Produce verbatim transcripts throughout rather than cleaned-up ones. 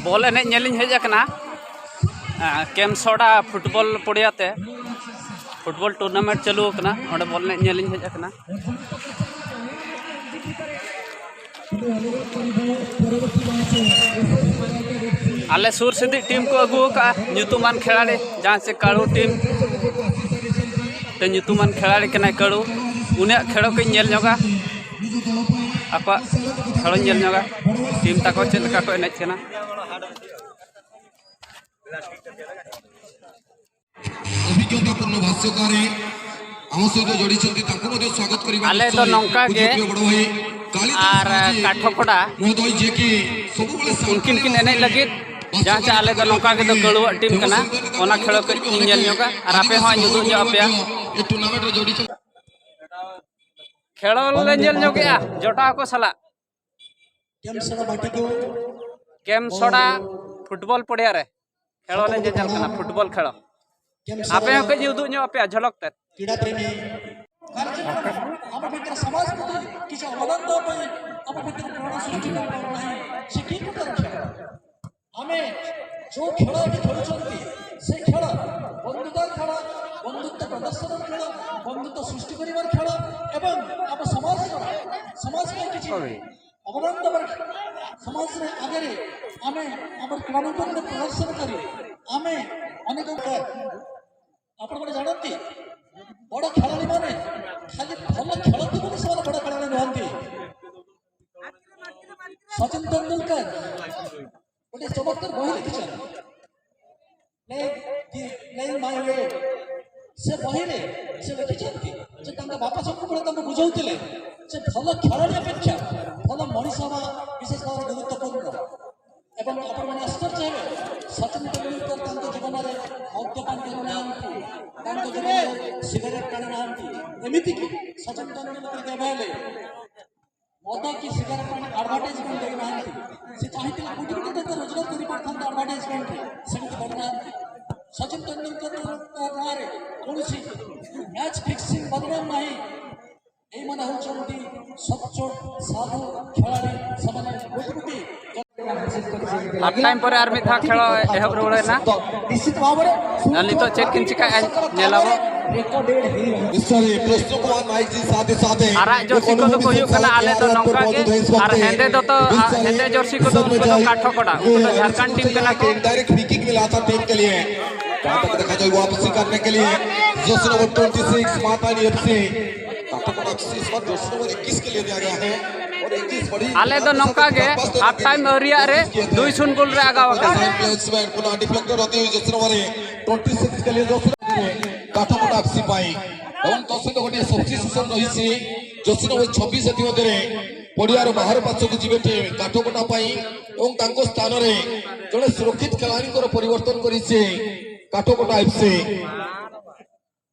ᱵᱚᱞ ᱮᱱᱮᱡ ᱧᱮᱞᱤᱧ ᱦᱮᱡ ᱟᱠᱟᱱᱟ, ᱟᱸ, ᱠᱮᱢᱥᱚᱲᱟ ᱯᱷᱩᱴᱵᱚᱞ ᱯᱚᱲᱤᱭᱟ ᱛᱮ᱾ ᱯᱷᱩᱴᱵᱚᱞ ᱴᱩᱨᱱᱟᱢᱮᱱᱴ ᱪᱟᱹᱞᱩ ᱟᱠᱟᱱᱟ, ᱚᱸᱰᱮ ᱵᱚᱞ ᱮᱱᱮᱡ ᱧᱮᱞᱤᱧ ᱦᱮᱡ ᱟᱠᱟᱱᱟ᱾ ᱟᱞᱮ ᱥᱩᱨ ᱥᱤᱫᱤᱡ ᱴᱤᱢ ᱠᱚ ᱟᱹᱜᱩ ᱟᱠᱟᱫᱼᱟ, ᱧᱩᱛᱩᱢᱟᱱ ᱠᱷᱮᱞᱟᱲᱤ, ᱡᱟᱦᱟᱸ ᱪᱮ ᱠᱟᱹᱲᱩ ᱴᱤᱢ ᱛᱮ ᱧᱩᱛᱩᱢᱟᱱ ᱠᱷᱮᱞᱟᱲᱤ ᱠᱟᱱᱟᱭ ᱠᱟᱹᱲᱩ᱾ ᱩᱱᱤᱭᱟᱜ ᱠᱷᱮᱞᱳ ᱠᱚᱧ ᱧᱮᱞ ᱧᱚᱜᱟ, ᱟᱠᱚᱣᱟᱜ ᱠᱷᱮᱞᱳᱧ ᱧᱮᱞ ᱧᱚᱜᱟ, ᱴᱤᱢ ᱛᱟᱠᱚ ᱪᱮᱫ ᱞᱮᱠᱟ ᱠᱚ ᱮᱱᱮᱡ ᱠᱟᱱᱟ᱾ ଅଭିଜ୍ଞତାପୂର୍ଣ୍ଣ ଭାଷ୍ୟକାରୀ ଆମ ସହିତ ଯୋଡ଼ିଛନ୍ତି, ତାଙ୍କୁ ମଧ୍ୟ ସ୍ୱାଗତ କରିବା। ଆଲେ ତ ନିଶ୍ଚୟ। ନଙ୍କା ଗେ ପୂଜ୍ୟପ୍ରିୟ ବଡ଼ ଭାଇ କାଳିଦାସ ଆର ମାଝୀ କାଠକଡ଼ା ମହୋଦୟ, ଯିଏକି ସବୁବେଳେ ଉନକିନ କିନ ଏନେଇ ଲଗିତ, ଯାହା ଚାଲେ ତ ନଙ୍କା ଗେ ତ କଳୁଆ ଟିମ୍ କନା, ଓନା ଖେଳ କେ ଇଞ୍ଜଲ ᱧᱚᱜᱟ, ᱟᱨ ᱟᱯᱮ ᱦᱚᱸ ᱧᱩᱛᱩᱢ ᱧᱚᱜ ᱟᱯᱮᱭᱟ᱾ ଏ ଟୁର୍ଣ୍ଣାମେଣ୍ଟର ଯୋଡ଼ିଛନ୍ତି। ᱠᱷᱮᱞ ᱞᱮ ᱧᱮᱞ ᱧᱚᱜᱮᱜᱼᱟ ᱡᱚᱴᱟᱣ ᱠᱚ ᱥᱟᱞᱟᱜ᱾ ᱠᱮᱢᱥᱚᱲᱟ ᱢᱟᱴᱤ ᱠᱚ᱾ ᱠᱮᱢᱥᱚᱲᱟ ᱯᱷᱩᱴᱵᱚᱞ ᱯᱚᱲᱤᱭᱟ ᱨᱮ ᱠᱷᱮᱞ ᱞᱮ ᱧᱮᱧᱮᱞ ᱠᱟᱱᱟ, ᱯᱷᱩᱴᱵᱚᱞ ᱠᱷᱮᱞ᱾ ᱠᱮᱢᱥᱚᱲᱟ ᱟᱯᱮ ᱦᱚᱸ ᱠᱟᱹᱡ ᱩᱫᱩᱜ ᱧᱚᱜ ᱟᱯᱮᱭᱟ ᱡᱷᱚᱞᱚᱠ ᱛᱮ᱾ ᱠᱨᱤᱲᱟ ᱯᱨᱮᱢᱤ ᱠᱟᱨᱡᱚᱠᱨᱚᱢ, ᱟᱵᱚ ᱢᱤᱫᱴᱟᱝ ᱥᱚᱢᱟᱡᱽ ᱯᱨᱚᱛᱤ ᱠᱤᱪᱷᱩ ᱚᱵᱚᱫᱟᱱ ᱫᱚ ᱯᱮ, ᱟᱵᱚ ᱢᱤᱫᱴᱟᱝ ᱯᱨᱮᱨᱚᱬᱟ ᱥᱨᱤᱥᱴᱤ ᱠᱚᱨᱟ ᱯᱮ, ᱥᱮ ᱠᱤ ᱠᱚ ᱠᱟᱨᱡᱚ? ଆମେ ଯେଉଁ ଖେଳ ଏଠି ଖେଳୁଛନ୍ତି, ସେ ଖେଳ ବନ୍ଧୁତାର ଖେଳ, ବନ୍ଧୁତ୍ୱ ପ୍ରଦର୍ଶନର ଖେଳ, ବନ୍ଧୁତ୍ୱ ସୃଷ୍ଟି କରିବାର ଖେଳ ଏବଂ ଆମ ସମାଜର, ସମାଜ ପାଇଁ କିଛି ଅବଦାନ ଦେବାର ସମାଜରେ ଆଗରେ ଆମେ ଆମର କ୍ରୀଡ଼ାନୈପୁଣ୍ୟ ପ୍ରଦର୍ଶନ କରି ଆମେ ଅନେକ, ଆପଣ ଗୋଟେ ଜାଣନ୍ତି, ବଡ଼ ଖେଳାଳିମାନେ ଖାଲି ଭଲ ଖେଳନ୍ତି ବୋଲି ସେମାନେ ବଡ଼ ଖେଳାଳି ନୁହନ୍ତି। ସଚିନ ତେନ୍ଦୁଲକର ଗୋଟେ ଚମତ୍କାର ବହି ଲେଖିଛନ୍ତି, play the playing my we. ସେ ବହିରେ ସେ ଲେଖିଛନ୍ତି ଯେ ତାଙ୍କ ବାପା ସବୁବେଳେ ତାଙ୍କୁ ବୁଝାଉଥିଲେ ଯେ ଭଲ ଖେଳାଳି ଅପେକ୍ଷା ଭଲ ମଣିଷ ହେବା ବିଶେଷ ଭାବରେ ଗୁରୁତ୍ୱପୂର୍ଣ୍ଣ। ଏବଂ ଆପଣମାନେ ଆଶ୍ଚର୍ଯ୍ୟ ହେବେ, ସଚିନ ତେନ୍ଦୁଲକର ତାଙ୍କ ଜୀବନରେ ମଦ୍ୟପାନ କରିନାହାନ୍ତି, ତାଙ୍କ ଜୀବନରେ ସିଗାରେଟ୍ ଟାଣିନାହାନ୍ତି। ଏମିତିକି ସଚିନ ତେନ୍ଦୁଲକର କେବେ ହେଲେ ମଦ କି ସିଗାରେଟ୍ ପାଇଁ ଆଡଭର୍ଟାଇଜମେଣ୍ଟ ଦେଇନାହାନ୍ତି। ସେ ଚାହିଁଥିଲେ କୋଟି କୋଟି ଟଙ୍କା ରୋଜଗାର କରିପାରିଥାନ୍ତେ ଆଡଭର୍ଟାଇଜମେଣ୍ଟରେ, ସେମିତି କରିନାହାନ୍ତି। ସଚିନ ତେନ୍ଦୁଲକରଙ୍କ ନାଁରେ କୌଣସି ମ୍ୟାଚ୍ ଫିକ୍ସିଂ ବଦନାମ ନାହିଁ। ଏଇମାନେ ହେଉଛନ୍ତି ସଚ୍ଚୋଟ ସାଧୁ ଖେଳାଳି। ସେମାନେ କୋଟି କୋଟି ᱦᱟᱯ ᱴᱟᱭᱤᱢ ᱯᱚᱨᱮ ᱟᱨ ᱢᱤᱫ ᱫᱷᱟᱣ ᱠᱷᱮᱞ ᱮᱦᱚᱵ ᱨᱩᱣᱟᱹᱲ ᱮᱱᱟ᱾ ᱟᱨ ᱱᱤᱛᱚᱜ ᱪᱮᱫ ᱠᱤᱱ ᱪᱤᱠᱟᱹᱭᱟ ᱧᱮᱞ ᱟᱵᱚ᱾ ᱱᱤᱥᱪᱚᱭ ᱠᱨᱤᱥᱱᱚ ᱠᱩᱢᱟᱨ ᱱᱟᱭᱤᱠ ᱡᱤ ᱥᱟᱛᱷᱮ ᱥᱟᱛᱷᱮ ᱟᱨᱟᱜ ᱡᱟᱹᱨᱥᱤ ᱠᱚᱫᱚ ᱠᱚ ᱦᱩᱭᱩᱜ ᱠᱟᱱᱟ ᱟᱞᱮ ᱫᱚ ᱱᱚᱝᱠᱟ ᱜᱮ, ᱟᱨ ᱦᱮᱸᱫᱮ ᱫᱚᱛᱚ, ᱟᱨ ᱦᱮᱸᱫᱮ ᱡᱟᱹᱨᱥᱤ ᱠᱚᱫᱚ ᱩᱱᱠᱩ ᱫᱚ ᱠᱟᱴᱷᱚᱠᱚᱰᱟ, ᱩᱱᱠᱩ ᱫᱚ ᱡᱷᱟᱲᱠᱷᱚᱸᱰ ᱴᱤᱢ ᱠᱟᱱᱟ ᱠᱚ᱾ डायरेक्ट फ्री किक मिला था टीम के लिए। जहां तक देखा जाए वापसी करने के लिए जर्सी नंबर ट्वेंटी सिक्स मातानी एफसी। काठोकोटा एफसी इस बार जर्सी नंबर इक्कीस के लिए दिया गया है। और इक्कीस बड़ी ᱟᱞᱮ ᱫᱚ ᱱᱚᱝᱠᱟ ᱜᱮ ᱦᱟᱯ ᱴᱟᱭᱤᱢ ᱟᱹᱣᱨᱤᱭᱟᱜ ᱨᱮ ᱫᱩᱭ ᱥᱩᱱ ᱜᱳᱞ ᱨᱮ ᱟᱜᱟᱣ ᱟᱠᱟᱱᱟ᱾ प्लेयर्स में पुनः डिफ्लेक्टर होती हुई जर्सी नंबर ट्वेंटी सिक्स के लिए जर्सी नंबर काठोकोटा एफसी पाई। ଏବଂ ତ ସହିତ ଗୋଟିଏ ଶକ୍ତି ସୂଚନା ରହିଛି ଜର୍ସି ନମ୍ବର ଛବିଶ ଏଥିମଧ୍ୟରେ ପଡ଼ିଆର ବାହାର ପାର୍ଶ୍ୱକୁ ଯିବେ ଟିମ୍ କାଠକଟା ପାଇଁ ଏବଂ ତାଙ୍କ ସ୍ଥାନରେ ଜଣେ ସୁରକ୍ଷିତ ଖେଳାଳିଙ୍କର ପରିବର୍ତ୍ତନ କରିଛି କାଠକଟା ଏଫସି।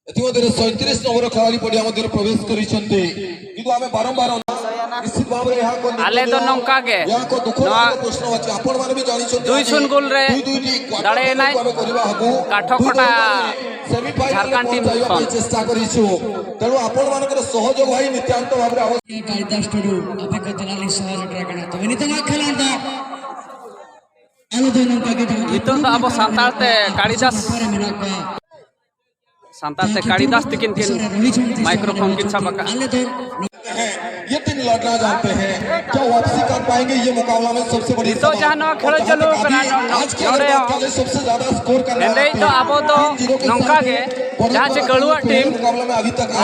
ଏଥିମଧ୍ୟରେ ସଇଁତିରିଶ ନମ୍ବର ଖେଳାଳି ପଡ଼ିଆ ମଧ୍ୟରେ ପ୍ରବେଶ କରିଛନ୍ତି। କିନ୍ତୁ ଆମେ ବାରମ୍ବାର ନିଶ୍ଚିତ ଭାବରେ ଏହାକୁ ᱟᱞᱮ ᱫᱚ ᱱᱚᱝᱠᱟ ᱜᱮ ଏହାକୁ ଦୁଃଖ ᱱᱚᱣᱟ ପ୍ରଶ୍ନ ଅଛି। ଆପଣମାନେ ବି ଜାଣିଛନ୍ତି ଦୁଇ ଆଜି ଶୂନ ଗୋଲରେ ଦୁଇ ଦୁଇଟି କ୍ୱାର୍ଟର ଦାଡ଼େଇ ନାଇଁ ଆମେ କରିବା ଆଗକୁ କାଠକଟା ସେମିଫାଇନାଲ ଝାଡ଼ଖଣ୍ଡ ଟିମ୍ ପହଞ୍ଚାଇବା ପାଇଁ ଫର୍ମ। ଚେଷ୍ଟା କରିଛୁ। ତେଣୁ ଆପଣମାନଙ୍କର ସହଯୋଗ ଭାଇ ନିତ୍ୟାନ୍ତ ଭାବରେ ଆବଶ୍ୟକ। ᱠᱟᱞᱤᱫᱟᱥ ᱴᱩᱰᱩ ᱟᱯᱮ ᱠᱚ ᱛᱟᱞᱟ ᱞᱤᱧ ᱥᱚᱦᱚᱨ ᱥᱮᱴᱮᱨ ᱟᱠᱟᱱᱟ᱾ ᱛᱚᱵᱮ ᱱᱤᱛᱚᱜᱟᱜ ᱠᱷᱮᱞᱳᱰ ᱫᱚ ᱟᱞᱮ ᱫᱚ ᱱᱚᱝᱠᱟ ᱜᱮ ᱡᱟᱦᱟᱸ ᱱᱤᱛᱚᱜ ᱫᱚ ᱟᱵᱚ ᱥᱟᱱᱛᱟᱲ ᱛᱮ ᱠᱟᱲᱤᱫᱟᱥ ᱱᱟᱯᱟᱭ ᱨᱮ ᱢᱮᱱᱟᱜ ᱠᱚᱣᱟ᱾ ᱥᱟᱱᱛᱟᱲ ᱛᱮ ᱠᱟᱲᱤᱫᱟᱥ ᱛᱤᱠᱤᱱ ᱠᱤᱱ ᱢᱟᱭᱠᱨᱳᱯᱷᱳᱱ ᱠᱤᱱ ᱥᱟᱵ ᱟᱠᱟᱫᱼᱟ᱾ ये तीन लड़ना जानते हैं, क्या वापसी कर पाएंगे ये मुकाबला में सबसे बड़ी ᱱᱤᱛᱚᱜ ᱡᱟᱦᱟᱸ ᱱᱚᱣᱟ ᱠᱷᱮᱞᱳᱰ ᱪᱟᱹᱞᱩ ᱟᱠᱟᱱᱟ, ᱱᱚ- ᱱᱚᱰᱮ ᱦᱚᱸ सबसे ज्यादा स्कोर करने ᱱᱚᱰᱮ ᱫᱚ ᱟᱵᱚ ᱫᱚ ᱱᱚᱝᱠᱟ ᱜᱮ, ᱡᱟᱦᱟᱸ ᱪᱮ ᱠᱟᱹᱲᱩᱣᱟᱹ ᱴᱤᱢ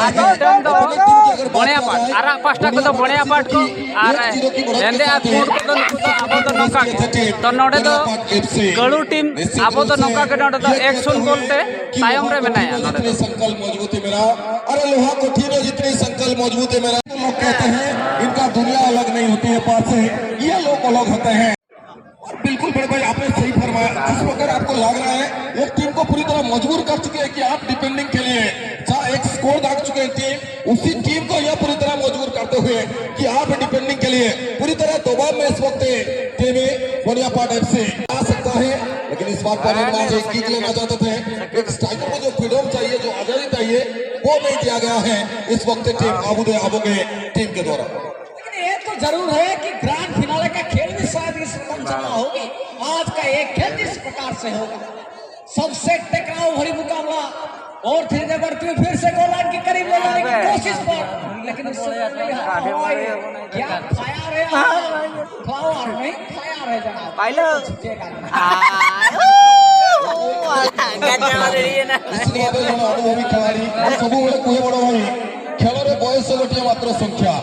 ᱟᱨ ᱱᱚᱛᱮᱱ ᱫᱚ ᱵᱚᱬᱮᱭᱟ ᱯᱟᱴ, ᱟᱨᱟᱜ ᱯᱟᱦᱴᱟ ᱠᱚᱫᱚ ᱵᱚᱬᱮᱭᱟ ᱯᱟᱴ ᱠᱚ ᱟᱨ ᱦᱮᱸᱫᱮ ᱟᱨ ᱯᱩᱸᱰ ᱠᱚᱫᱚ ᱱᱩᱠᱩ ᱫᱚ ᱟᱵᱚ ᱫᱚ ᱱᱚᱝᱠᱟ ᱜᱮ᱾ ᱛᱚ ᱱᱚᱰᱮ ᱫᱚ ᱠᱟᱹᱲᱩ ᱴᱤᱢ ᱟᱵᱚ ᱫᱚ ᱱᱚᱝᱠᱟ ᱜᱮ, ᱱᱚᱰᱮ ᱫᱚ ᱮᱠ ᱥᱩᱱ ᱜᱳᱞ ᱛᱮ ᱛᱟᱭᱚᱢ ᱨᱮ ᱢᱮᱱᱟᱭᱟ ᱱᱚᱰᱮ ᱫᱚ᱾ संकल्प मजबूत है मेरा। अरे लोहा कठिन है जितनी संकल्प मजबूत है मेरा। लोग कहते हैं इनका दुनिया अलग नहीं होती है पास से, ये लोग अलग होते हैं। और बिल्कुल बड़े भाई, आपने सही फरमाया। जिस प्रकार आपको लग रहा है, एक टीम को पूरी तरह मजबूर कर चुके हैं कि आप डिफेंडिंग के लिए, जहाँ एक स्कोर दाग चुके हैं टीम, उसी टीम को यह पूरी तरह मजबूर करते हुए कि आप डिफेंडिंग के लिए पूरी तरह दबाव में इस वक्त टीम बोनियापाट एफसी आ सकता है। लेकिन इस बार पर एक किक लेना चाहते थे, एक स्ट्राइकर को जो फ्रीडम चाहिए, जो आजादी चाहिए, वो नहीं दिया गया है इस वक्त टीम आबुदे आबोगे टीम के द्वारा। लेकिन ये तो जरूर है कि ग्रैंड फिनाले का खेल भी शायद इस रकम होगी। आज का एक खेल इस प्रकार से होगा, सबसे टकराव भरी मुकाबला। और धीरे बढ़ती हुई फिर से गोल लाइन के करीब ले जाने की कोशिश पर, लेकिन उससे गोल नहीं है। क्या फायर है, फ्लावर नहीं, फायर है जनाब। पाइलो। जीतेगा नहीं। ନିଶ୍ଚିତ ଭାବେ ଜଣେ ଅନୁଭବୀ ଖେଳାଳି। ମୁଁ ସବୁବେଳେ କୁହେ ବଡ଼ ଭାଇ, ଖେଳରେ ବୟସ ଗୋଟିଏ ମାତ୍ର ସଂଖ୍ୟା।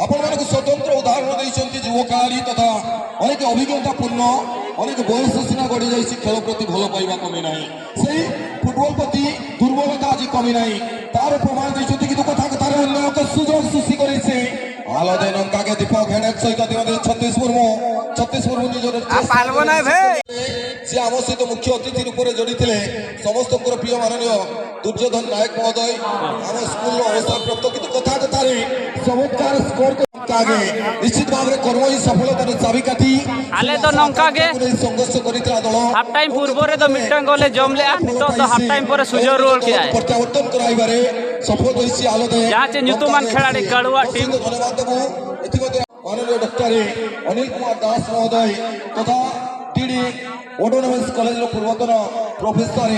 ଆପଣମାନଙ୍କୁ ସ୍ୱତନ୍ତ୍ର ଉଦାହରଣ ଦେଇଛନ୍ତି ଯୁବ ଖେଳାଳି ତଥା ଅନେକ ଅଭିଜ୍ଞତା ପୂର୍ଣ୍ଣ, ଅନେକ ବୟସ ସିନା ଗଡ଼ି ଯାଇଛି, ଖେଳ ପ୍ରତି ଭଲ ପାଇବା କମି ନାହିଁ। ସେଇ ଫୁଟବଲ ପ୍ରତି ଦୁର୍ବଳତା ଆଜି କମି ନାହିଁ, ତାର ପ୍ରମାଣ ଦେଇଛନ୍ତି। କିନ୍ତୁ କଥା କଥାରେ ଅନ୍ୟ ଏକ ସୁଯୋଗ ସୃଷ୍ଟି କରିଛି। ଆଲଦେ ନଙ୍କାକେ ଦୀପକ ହେଡେକ ସହିତ ମଧ୍ୟ ଛତିଶ ମୁର୍ମୁ, ଛତିଶ ମୁର୍ମୁ ନିଜର ସେ ଆମ ସହିତ ମୁଖ୍ୟ ଅତିଥି ରୂପରେ ଯୋଡ଼ିଥିଲେ ସମସ୍ତଙ୍କର ପ୍ରିୟ ମାନନୀୟ ଦୁର୍ଯ୍ୟୋଧନ ନାୟକ ମହୋଦୟ, ଆମ ସ୍କୁଲର ଅବସରପ୍ରାପ୍ତ। କିନ୍ତୁ କଥା କଥାରେ ଚମତ୍କାର ସ୍କୋର ଆଗେ ନିଶ୍ଚିତ ଭାବରେ କର୍ମ ହିଁ ସଫଳତାର ଚାବିକାଠି। ᱟᱞᱮ ᱫᱚ ᱱᱚᱝᱠᱟ ᱜᱮ᱾ ᱥᱚᱝᱜᱷᱚᱨᱥᱚ କରିଥିଲା ଦଳ। ହାଫ ଟାଇମ ପୂର୍ବରେ ତ ମିଟଙ୍ଗ ᱜᱚᱞᱮ ᱡᱚᱢ ᱞᱮᱜᱼᱟ, ᱱᱤᱛᱚᱜ ᱫᱚ ᱦᱟᱯ ᱴᱟᱭᱤᱢ ᱯᱚᱨᱮ ᱥᱩᱡᱚᱭ ᱨᱩᱣᱟᱹᱲ ᱠᱮᱜᱼᱟᱭ᱾ ପ୍ରତ୍ୟାବର୍ତ୍ତନ କରାଇବାରେ ସଫଳ ହୋଇଛି ଆଲଦେ। ଯାହା ସେ ᱧᱩᱛᱩᱢᱟᱱ ᱠᱷᱮᱞᱟᱲᱤ ᱠᱟᱲᱩᱣᱟ ᱴᱤᱢ। ଧନ୍ୟବାଦ ଦେବୁ। ଏଥିମଧ୍ୟରେ ମାନନୀୟ ଡକ୍ଟର ଅନିଲ କୁମାର ଦାସ ମହୋଦୟ ତଥା ଡିଡି ଅଟୋନୋମସ କଲେଜର ପୂର୍ବତନ ପ୍ରଫେସର,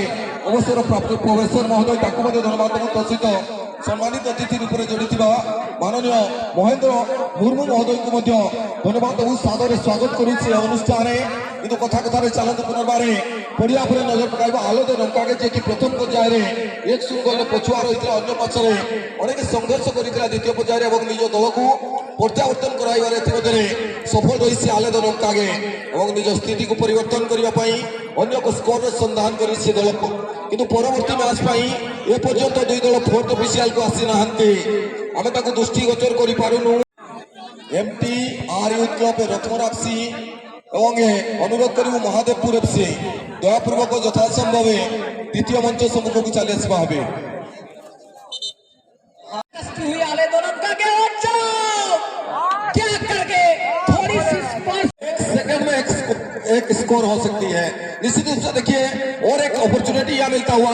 ଅବସରପ୍ରାପ୍ତ ପ୍ରଫେସର ମହୋଦୟ, ତାଙ୍କୁ ମଧ୍ୟ ଧନ୍ୟବାଦ ଦେବୁ। ତା ସହିତ ସମ୍ମାନିତ ଅତିଥି ରୂପରେ ଯୋଡ଼ିଥିବା ମାନନୀୟ ମହେନ୍ଦ୍ର ମୁର୍ମୁ ମହୋଦୟଙ୍କୁ ମଧ୍ୟ ଧନ୍ୟବାଦ ଦେବୁ। ସାଦରେ ସ୍ୱାଗତ କରୁଛି ଏ ଅନୁଷ୍ଠାନରେ। କିନ୍ତୁ କଥା କଥାରେ ଚାଲନ୍ତୁ ପୁନର୍ବାର ପଡ଼ିଆ ଉପରେ ନଜର ପକାଇବା। ଆଲଦେ ନଙ୍କାକେ ଯିଏକି ପ୍ରଥମ ପର୍ଯ୍ୟାୟରେ ଏକ ଶୂନ ଗୋଲରେ ପଛୁଆ ରହିଥିଲା, ଅନ୍ୟ ପଛରେ ଅନେକ ସଂଘର୍ଷ କରିଥିଲା ଦ୍ୱିତୀୟ ପର୍ଯ୍ୟାୟରେ ଏବଂ ନିଜ ଦଳକୁ ପ୍ରତ୍ୟାବର୍ତ୍ତନ କରାଇବାରେ ଏଥିମଧ୍ୟରେ ସଫଳ ରହିଛି ଆଲଦେ ନଙ୍କାକେ ଏବଂ ନିଜ ସ୍ଥିତିକୁ ପରିବର୍ତ୍ତନ କରିବା ପାଇଁ ଅନ୍ୟ ଏକ ସ୍କୋରର ସନ୍ଧାନ କରିଛି ଦଳକୁ। କିନ୍ତୁ ପରବର୍ତ୍ତୀ ମ୍ୟାଚ୍ ପାଇଁ ଏ ପର୍ଯ୍ୟନ୍ତ ଦୁଇ ଦଳ ଫୋର୍ଥ ଅଫିସିଆଲକୁ ଆସିନାହାନ୍ତି। ଆମେ ତାକୁ ଦୃଷ୍ଟିଗୋଚର କରିପାରୁନୁ। ଏମ୍ଟି ଆର୍ ୟୁଥ୍ କ୍ଲବ ରତ୍ନରାଜ ସିଂ ଏବଂ ଏ ଅନୁରୋଧ କରିବୁ ମହାଦେବପୁର ଏଫ୍ସି ଦୟାପୂର୍ବକ ଯଥାସମ୍ଭବ ଦ୍ୱିତୀୟ ମଞ୍ଚ ସମ୍ମୁଖକୁ ଚାଲି ଆସିବା ହେବେ। हुई आले दोनों का क्या, अच्छा क्या करके थोड़ी सी स्पर्श। एक सेकंड में एक स्को-, एक स्कोर हो सकती है। निश्चित रूप से देखिए, और एक अपॉर्चुनिटी यहाँ मिलता हुआ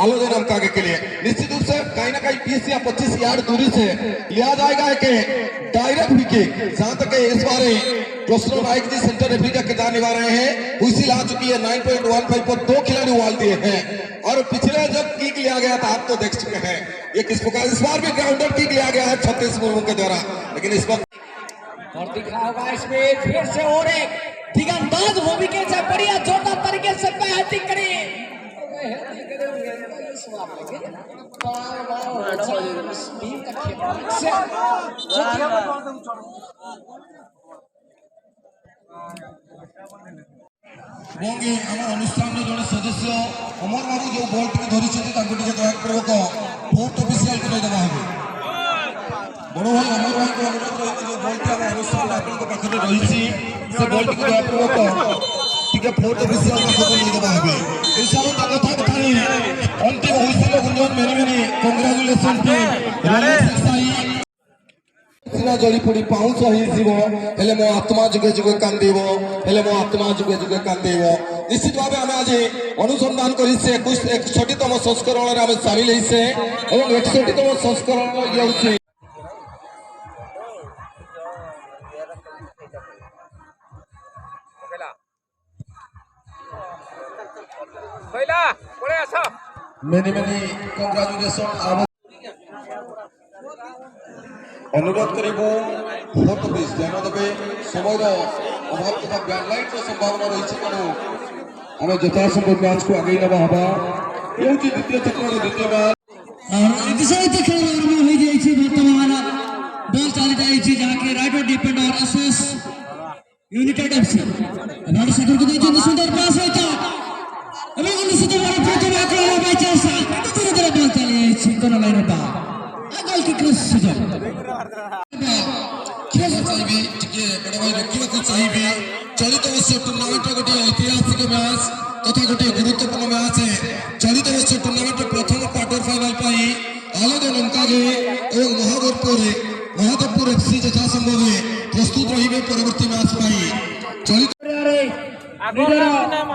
आलोदे नमकागे के लिए। निश्चित रूप से कहीं ना कहीं बीस या पच्चीस यार्ड दूरी से लिया जाएगा एक डायरेक्ट विकेट। जहां तक इस बार रोशनल राय जी सेंटर रेफरी का किरदार निभा रहे हैं। हुइसिल आ चुकी है, नाइन पॉइंट वन फ़ाइव पर दो खिलाड़ी उबाल दिए हैं और पिछले जब किक लिया गया था, आप तो देख चुके हैं ये किस प्रकार। इस बार भी ग्राउंडेड किक लिया गया है छत्तीस मुर्मू के द्वारा, लेकिन इस वक्त और दिख रहा होगा इसमें फिर से और एक दिगंदाज वो विकेट से बढ़िया जोरदार तरीके से बैटिंग करी। ଏବଂ ଏ ଆମ ଅନୁଷ୍ଠାନର ଜଣେ ସଦସ୍ୟ ଅମର ବାବୁ ଯେଉଁ ବଲ୍ଟିକୁ ଧରିଛନ୍ତି, ତାଙ୍କୁ ଟିକେ ଦୟାପୂର୍ବକ ଫୋର୍ଥ ଅଫିସିଆଲକୁ ନେଇଦେବା ହେବେ। ବଡ଼ ଭାଇ ଅମର ଭାଇଙ୍କୁ ଅନୁରୋଧ ରହିଛି, ଯେଉଁ ବଲ୍ଟି ଆମ ଅନୁଷ୍ଠାନରେ ଆପଣଙ୍କ ପାଖରେ ରହିଛି, ସେ ବଲ୍ଟିକୁ ଦୟାପୂର୍ବକ ଟିକେ ଫୋର୍ଥ ଅଫିସିଆଲ ପାଖକୁ ନେଇଦେବା ହେବେ। ଏସବୁ କଥା କଥା ହିଁ ଅନ୍ତିମ ହୁଇସିଲ ଗୁଞ୍ଜନ ମେରି ମେରି କଂଗ୍ରାଚୁଲେସନ ଟୁ ରମେଶ ସାହି। ସିନା ଜଳି ପୋଡ଼ି ପାଉଁଶ ହେଇଯିବ, ହେଲେ ମୋ ଆତ୍ମା ଯୁଗେ ଯୁଗେ କାନ୍ଦିବ, ହେଲେ ମୋ ଆତ୍ମା ଯୁଗେ ଯୁଗେ କାନ୍ଦିବ। ନିଶ୍ଚିତ ଭାବେ ଆମେ ଆଜି ଅନୁସନ୍ଧାନ କରି ସେ ଏକୋଇଶ, ଏକଷଠିତମ ସଂସ୍କରଣରେ ଆମେ ସାମିଲ ହେଇଛେ ଏବଂ ଏକଷଠିତମ ସଂସ୍କରଣ ଇଏ ହେଉଛି। କହିଲା, ପଳେଇ ଆସ। Many many congratulation. ଆବ- ଅନୁରୋଧ କରିବୁ ଫୋର୍ଥ ଅଫିସ ଧ୍ୟାନ ଦେବେ। ସମୟର ଅଭାବ ତଥା ବ୍ୟାଡ୍ ଲାଇଟ୍ର ସମ୍ଭାବନା ରହିଛି, ତେଣୁ ଆମେ ଯଥାସମ୍ଭବ ମ୍ୟାଚକୁ ଆଗେଇ ନେବା ହବା। ଇଏ ହେଉଛି ଦ୍ୱିତୀୟ ଚକ୍ରର ଦ୍ୱିତୀୟ ମ୍ୟାଚ। ଆଉ ଏଠି ସହିତ ଖେଳ ଆରମ୍ଭ ହୋଇଯାଇଛି। ବର୍ତ୍ତମାନ ବଲ୍ ଚାଲି ଯାଇଛି, ଯାହାକି right defender S S united FC. ଏବାଡ ସେକରକୁ ଦେଇଛନ୍ତି ସୁନ୍ଦର ପାସ୍ ସହିତ ଏବଂ ନିଶ୍ଚିତ ଭାବରେ ପ୍ରଥମ ଆକ୍ରମଣ ବାଇ ଚାନ୍ସ ଧୀରେ ଧୀରେ ବଲ୍ ଚାଲି ଯାଇଛି କର୍ଣ୍ଣର ଲାଇନର ବା ଗୋଲ କିକ୍ର ସୁଯୋଗ। ଚାହିଁବି, ଟିକେ ବଡ଼ ଭାଇ ରଖିବାକୁ ଚାହିଁବି। ଚଳିତ ବର୍ଷ ଟୁର୍ଣ୍ଣାମେଣ୍ଟର ଗୋଟିଏ ଐତିହାସିକ ମ୍ୟାଚ ତଥା ଗୋଟିଏ ଗୁରୁତ୍ୱପୂର୍ଣ୍ଣ ମ୍ୟାଚ। ଚଳିତ ବର୍ଷ ଟୁର୍ଣ୍ଣାମେଣ୍ଟର ପ୍ରଥମ କ୍ୱାର୍ଟର ଫାଇନାଲ ପାଇଁ ଆଲୋକ ନମକାଗେ ଏବଂ ମହାଦେବପୁର, ମହାଦେବପୁର ଏଫ୍ସି ଯଥାସମ୍ଭବ ପ୍ରସ୍ତୁତ ରହିବେ ପରବର୍ତ୍ତୀ ମ୍ୟାଚ ପାଇଁ। ଚଳିତ ନିଜର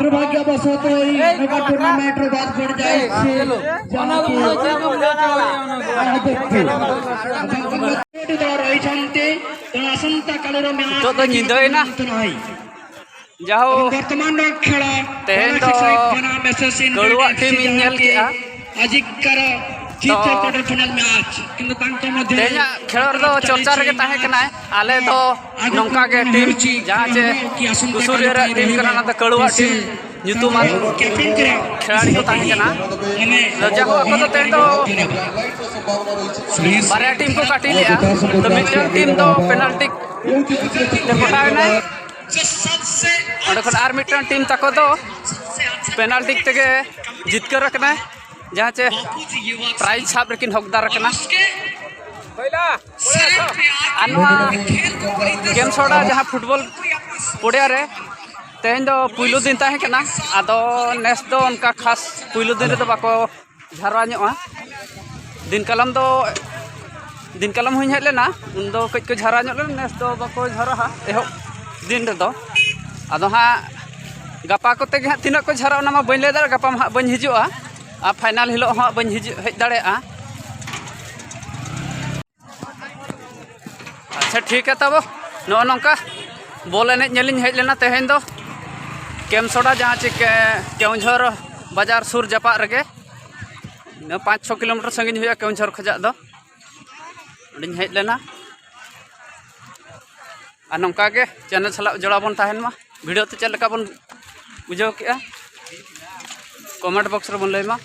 ଦୁର୍ଭାଗ୍ୟବଶତଃ ଏହି ମେଗା ଟୁର୍ଣ୍ଣାମେଣ୍ଟରୁ ବାଦ ପଡ଼ିଯାଇଛି, ଯାହାକି ମହାଦେବପୁର। ᱱᱤᱛᱚᱜ ᱫᱚ ᱧᱤᱫᱟᱹᱭᱮᱱᱟ᱾ ᱡᱟᱦᱳ, ᱛᱮᱦᱮᱧ ᱫᱚ ᱠᱟᱹᱲᱩᱣᱟᱜ ᱴᱤᱢ ᱤᱧ ᱧᱮᱞ ᱠᱮᱜᱼᱟ᱾ ᱛᱚ, ᱛᱮᱦᱮᱧᱟᱜ ᱠᱷᱮᱞᱳᱰ ᱫᱚ ᱪᱚᱨᱪᱟ ᱨᱮᱜᱮ ᱛᱟᱦᱮᱸ ᱠᱟᱱᱟᱭ᱾ ᱟᱞᱮ ᱫᱚ ᱱᱚᱝᱠᱟ ᱜᱮ ᱴᱤᱢ, ᱡᱟᱦᱟᱸ ᱪᱮ ᱥᱩᱥᱩᱨᱤᱭᱟᱹ ᱨᱮᱭᱟᱜ ᱴᱤᱢ ᱠᱟᱱᱟ, ᱚᱱᱟ ᱫᱚ ᱠᱟᱹᱲᱩᱣᱟᱜ ᱴᱤᱢ ᱧᱩᱛᱩᱢᱟᱱ ᱠᱷᱮᱞᱟᱲᱤ ᱠᱚ ᱛᱟᱦᱮᱸ ᱠᱟᱱᱟ᱾ ᱟᱫᱚ ᱡᱟᱭᱦᱳᱠ, ᱟᱠᱚ ᱫᱚ ᱛᱮᱦᱮᱧ ᱫᱚ ᱵᱟᱨᱭᱟ ᱴᱤᱢ ᱠᱚ ᱠᱟᱹᱴᱤᱡ ᱞᱮᱜᱼᱟ᱾ ᱛᱚ, ᱢᱤᱫᱴᱟᱝ ᱴᱤᱢ ᱫᱚ ᱯᱮᱱᱟᱞᱴᱤ ᱛᱮ ᱯᱚᱴᱟᱣ ᱮᱱᱟᱭ᱾ ᱚᱸᱰᱮ ᱠᱷᱚᱱ ᱟᱨ ᱢᱤᱫᱴᱟᱝ ᱴᱤᱢ ᱛᱟᱠᱚ ᱫᱚ ᱯᱮᱱᱟᱞᱴᱤ ᱛᱮᱜᱮ ᱡᱤᱛᱠᱟᱹᱨ ᱟᱠᱟᱱᱟᱭ, ᱡᱟᱦᱟᱸ ᱪᱮ ᱯᱨᱟᱭᱤᱡᱽ ᱥᱟᱵ ᱨᱮᱠᱤᱱ ᱦᱚᱠᱫᱟᱨ ᱟᱠᱟᱱᱟ᱾ ᱟᱨ ᱱᱚᱣᱟ ᱠᱮᱢᱥᱚᱲᱟ ᱡᱟᱦᱟᱸ ᱯᱷᱩᱴᱵᱚᱞ ᱯᱚᱲᱤᱭᱟ ᱨᱮ ᱛᱮᱦᱮᱧ ᱫᱚ ᱯᱩᱭᱞᱩ ᱫᱤᱱ ᱛᱟᱦᱮᱸ ᱠᱟᱱᱟ᱾ ᱟᱫᱚ ᱱᱮᱥ ᱫᱚ ᱚᱱᱠᱟ ᱠᱷᱟᱥ ᱯᱩᱭᱞᱩ ᱫᱤᱱ ᱨᱮᱫᱚ ᱵᱟᱠᱚ ᱡᱷᱟᱨᱣᱟ ᱧᱚᱜᱼᱟ᱾ ᱫᱤᱱ ᱠᱟᱞᱚᱢ ᱫᱚ, ᱫᱤᱱ ᱠᱟᱞᱚᱢ ᱦᱚᱸᱧ ᱦᱮᱡ ᱞᱮᱱᱟ, ᱩᱱ ᱫᱚ ᱠᱟᱹᱡ ᱠᱚ ᱡᱷᱟᱨᱣᱟ ᱧᱚᱜ ᱞᱮᱱᱟ, ᱱᱮᱥ ᱫᱚ ᱵᱟᱠᱚ ᱡᱷᱟᱨᱣᱟ ᱦᱟᱸᱜ ᱮᱦᱚᱵ ᱫᱤᱱ ᱨᱮᱫᱚ᱾ ᱟᱫᱚ ᱦᱟᱸᱜ ᱜᱟᱯᱟ ᱠᱚᱛᱮ ᱜᱮ ᱦᱟᱸᱜ ᱛᱤᱱᱟᱹᱜ ᱠᱚ ᱡᱷᱟᱨᱣᱟ, ᱚᱱᱟ ᱢᱟ ᱵᱟᱹᱧ ᱞᱟᱹᱭ ᱫᱟᱲᱮᱭᱟᱜᱼᱟ, ᱜᱟᱯᱟ ᱢᱟ ᱦᱟᱸᱜ ᱵᱟᱹᱧ ᱦᱤᱡᱩᱜᱼᱟ᱾ ᱟᱨ ᱯᱷᱟᱭᱱᱟᱞ ᱦᱤᱞᱳᱜ ᱦᱚᱸ ᱵᱟᱹᱧ ᱦᱤᱡᱩᱜ ᱦᱮᱡ ᱫᱟᱲᱮᱭᱟᱜᱼᱟ᱾ ᱟᱪᱪᱷᱟ, ᱴᱷᱤᱠ ᱜᱮᱭᱟ ᱛᱟᱵᱚ, ᱱᱚᱜᱼᱚ ᱱᱚᱝᱠᱟ ᱵᱚᱞ ᱮᱱᱮᱡ ᱧᱮᱞᱤᱧ ᱦᱮᱡ ᱞᱮᱱᱟ ᱛᱮᱦᱮᱧ ᱫᱚ ᱠᱮᱢᱥᱚᱲᱟ, ᱡᱟᱦᱟᱸ ᱪᱮ ᱠᱮ-, ᱠᱮᱣᱡᱷᱚᱨ ᱵᱟᱡᱟᱨ ᱥᱩᱨ ᱡᱟᱯᱟᱜ ᱨᱮᱜᱮ, ᱤᱱᱟᱹ ᱯᱟᱸᱪ ᱪᱷᱚ ᱠᱤᱞᱳᱢᱤᱴᱟᱨ ᱥᱟᱺᱜᱤᱧ ᱦᱩᱭᱩᱜᱼᱟ ᱠᱮᱣᱡᱷᱚᱨ ᱠᱷᱚᱱᱟᱜ ᱫᱚ᱾ ᱚᱸᱰᱮᱧ ᱦᱮᱡ ᱞᱮᱱᱟ᱾ ᱟᱨ ᱱᱚᱝᱠᱟ ᱜᱮ ᱪᱮᱱᱮᱞ ᱥᱟᱞᱟᱜ ᱡᱚᱲᱟᱣ ᱵᱚᱱ ᱛᱟᱦᱮᱱ ᱢᱟ᱾ ᱵᱷᱤᱰᱤᱭᱳ ᱛᱮ ᱪᱮᱫ ᱞᱮᱠᱟ ᱵᱚᱱ ᱵᱩᱡᱷᱟᱹᱣ ᱠᱮᱜᱼᱟ, ᱠᱚᱢᱮᱱᱴ ᱵᱚᱠᱥ ᱨᱮᱵᱚᱱ ᱞᱟᱹᱭ ᱢᱟ᱾